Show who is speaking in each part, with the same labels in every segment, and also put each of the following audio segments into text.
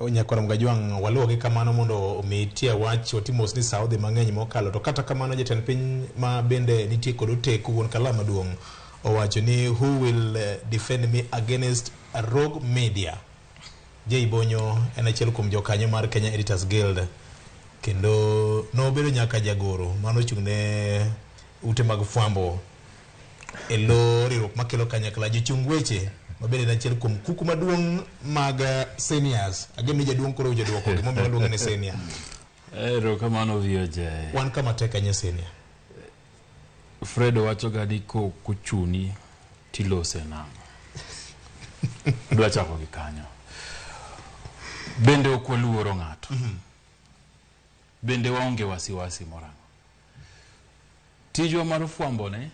Speaker 1: Nyakwar Mgajwang' waluwogi kamano mondo omi tie wach watimos ni sa odhi mang'eny mokalo to kata kamano jatend piny ma bende nitie kod oteku wuon kalam maduong' owacho ni who will defend me against rogue media. Jay Bonyo en achiel kuom jokanyo mar Kenya Editors Guild kendo nobedo nyaka jagoro mano ochung' ne ute mag fwambo e lo riwruok makelo kanyakla jochung weche mabende en achiel kuom kuku maduong' mag seniors. Ageno ni jaduong' koro owinjo duoko gimomiyo waluonge ni senior.
Speaker 2: Erokamano VOJ.
Speaker 1: Wan kama tek ahinya senior.
Speaker 2: Fred wachoga ni kochuni tilose nang'o. Adwa chako gi kanyo. Bende ok waluoro ng'ato. Bende waonge wasiwasi moro amora. Tijwa mar fwambo ne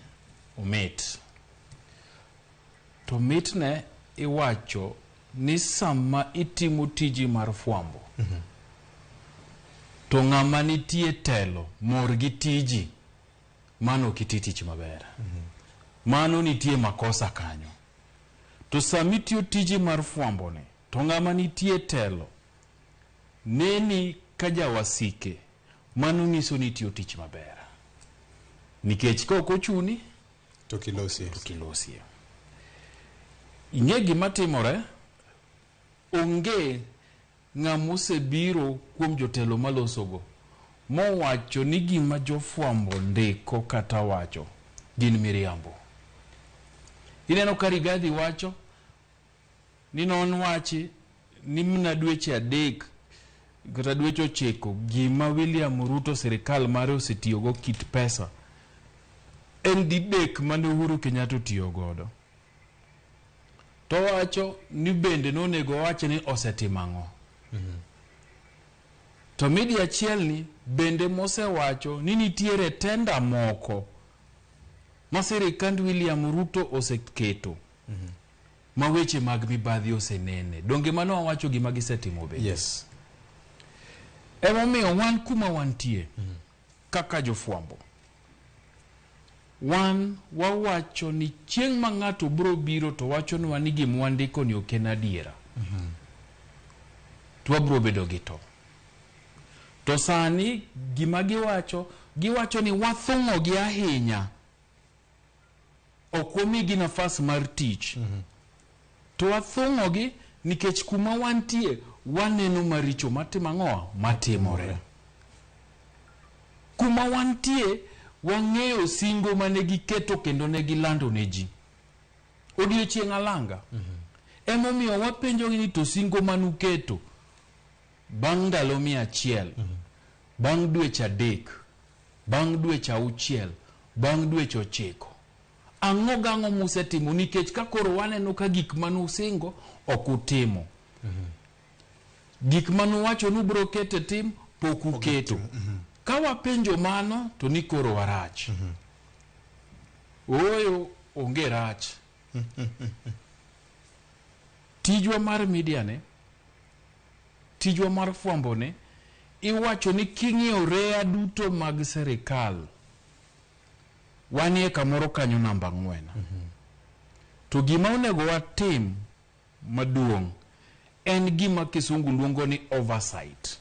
Speaker 2: omit. To mitne iwacho ni sama itimo tiji mar fwambo, to ng'ama nitie telo mor gi tiji, mano ok iti tich maber. Mano nitie makosa kanyo. To sama itiyo tiji mar fwambo ni, to ng'ama nitie telo neni ka jawasike, mano nyiso ni itiyo tich maber. Nikech ka ok ochuni,
Speaker 1: to kilosie.
Speaker 2: To kilosie. Ing'e gima timore, onge ng'ama osebiro kuom jotelo malosogo mowacho ni gima jofwambo ndiko kata wacho gin miriambo. Ineno ka Rigathi wacho ni non wachi ni mna dweche 3 kata dweche 9 gima William Ruto sirikal mare osetiyogo kit pesa en didek mane Uhuru Kenyatta otiyo godo. To wacho ni bende nonego owach ni osetimo ang'o. To media achiel ni bende mosewacho ni nitiere tenda moko ma sirikand William Ruto oseketo ma weche mag mibadhi osenene. Donge mano wawacho gima gisetimo bende?
Speaker 1: Yes.
Speaker 2: Emomiyo wan kuma wantie kaka jofwambo, wan wawacho ni chieng' ma ng'ato biro biro to wachonwa ni gima wandiko ni ok en adiera, to wabiro bedo gi to. To sani gima giwacho, giwacho ni wathung'ogi ahinya, ok wamigi nafas mar tich. To wathung'ogi nikech kuma wantie waneno maricho matimo ang'owa? Matimore. Kuma wantie wang'eyo singo mane giketo kendo ne gilando ne ji. Odiochieng' alanga. Emomiyo wapenjogi ni to singo manuketo bang' ndalo 100, bang' dweche 3, bang' dweche 6, bang' dweche 9. Ang'o gang'o musetimo nikech ka koro waneno ka gik manusingo ok utimo. Gik manuwacho ni ubiro keto e tim pok uketo. Ka wapenjo mano to ni koro warach. Ooyo onge rach. Tijwa mar media ne, tijwa mar fwambo ne, iwacho ni king'iyo reya duto mag serikal, wanie kamoro kanyo namba 4. To gima onego watim maduong' en gima kisungu luongo ni oversight.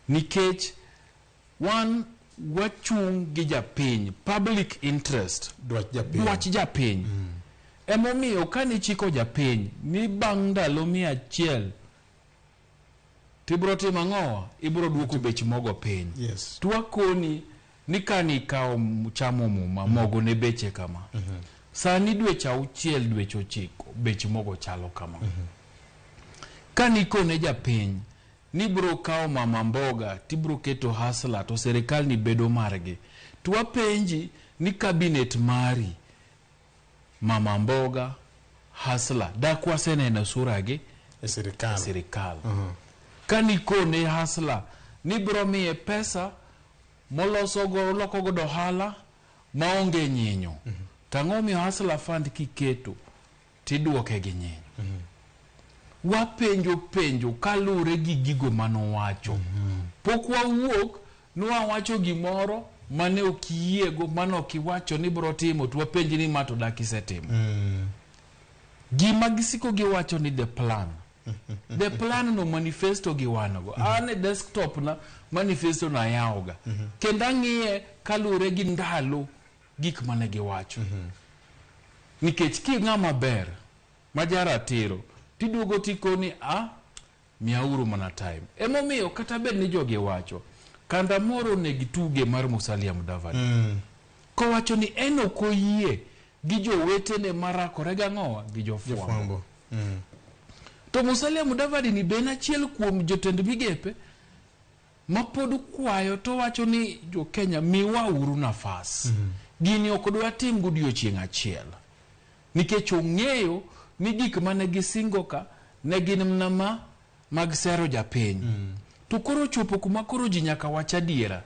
Speaker 2: Nikech wan wachung' gi japiny, public interest,
Speaker 1: dwach japiny.
Speaker 2: Dwach japiny. Emomiyo kane ichiko japiny ni bang' ndalo 100 tibro timo ang'owa? Ibro duoko bech mogo piny.
Speaker 1: Yes.
Speaker 2: To wakoni ni kane ikawo chamo muma, mogo ne beche kama. Sani dweche 6, dweche 9, bech mogo chalo kama. Kane ikone japiny ni bro kawo mama mboga tibro keto hustler to sirikal ni bedo margi. To wapenji ni cabinet mari mama mboga, hustler, dak waseneno sura gi
Speaker 1: e sirikal.
Speaker 2: E sirikal. Kane ikone hustler ni bro miye pesa moloso go, oloko godo ohala maonge nyinyo. To ang'o miyo hustler fund kiketo tiduoke gi nyinyo? Wapenjo penjo kaluwore gi gigo manowacho. Pok wawuok nwawacho gimoro mane ok iyiego, mane ok iwacho ni bro timo, to wapenji ni ma to dak isetimo. Gima gisiko giwacho ni the plan. The plan no manifesto gi wan go. An e desktop na manifesto na ayawoga. Kendo ang'iye kaluwore gi ndalo gik mane giwacho. Nikech king'ama ber ma jaratiro tiduogo tikoni a miyauru mana time. Emomiyo kata bed ni jogi wacho kanda moro ne gituge mar Musalia Mudavadi. Kowacho ni en ok oyie gi jowetene marakore gang'owa gi jofwambo.
Speaker 1: Jofwambo.
Speaker 2: To Musalia Mudavadi ni be en achiel kuom jotend migepe ma pod kwayo to wacho ni jo Kenya miwa uru nafas. Gini ok dwa tim godiochieng' achiel. Nikech ong'eyo ni gik mane gisingo ka ne gin mana ma mag sero japiny. To koro chopo kuma koro ji nyaka wach adiera.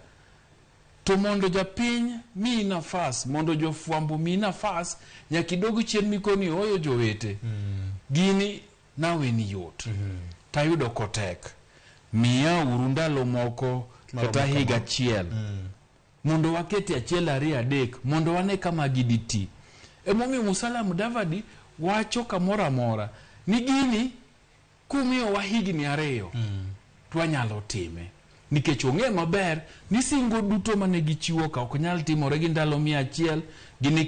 Speaker 2: To mondo japiny miyi nafas, mondo jofwambo miyi nafas, nyaka idog chien mikoni oyo jowete. Gini naweni yot. Tayudo kotek. Miya uru ndalo moko
Speaker 1: Maromo
Speaker 2: kata higa
Speaker 1: kama.
Speaker 2: achiel. Mondo wakete achiel ariyo adek mondo wane kama gidi ti. Emomiyo Musalia Mudavadi wacho kamoro amora ni gini kumiyowa higni 2 to wanyalo time. Nikech ong'e maber ni singo duto mane gichiwo ka ok nyal timore gi ndalo 100 gi ni